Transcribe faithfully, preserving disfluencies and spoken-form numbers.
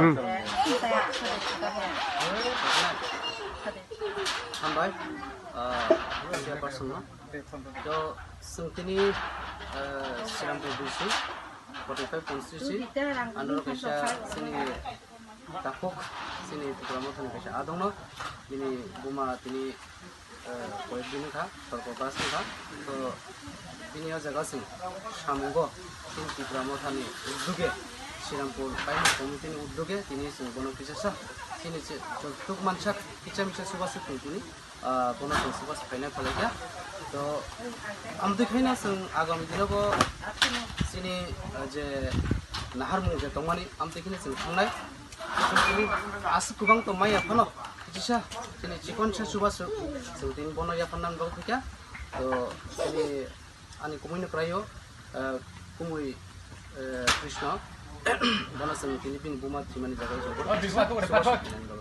Hmm. Hambai, ah, chairperson no. To, chwng tini, ah, Srirampur D C, forty five constituency, ano kaisa chini takhuk, chini Tipra Mothani kaisa adongno, bini buma tini, eh, koyek din wngkha, sorgo bas wngkha. To, bini o jaga chwng samungo, chini Tipra Mothani udduge, Srirampur Kaima Committee ni udduge, tini chwng bono kisa sa, chini se, tuk mansak, kisa misa suba suk tong tini. Ah, bono chwng suba se khaina phalai kha. To, amtwi khaina chwng agami dino bo chini, ah, je naharmung je tongmani amtwi khaina chwng thangnai. Chwng tini aswk kwbang tong maya phano, kisa chini chikonsa suba se chwng tini bono yapharnani bagwi kha. To, chini ani kumui no kwraio, ah, kumui, eh, Krishna, bono chwng tini bini buma thwimani jaga o chwng bono suba se khainani bagwi.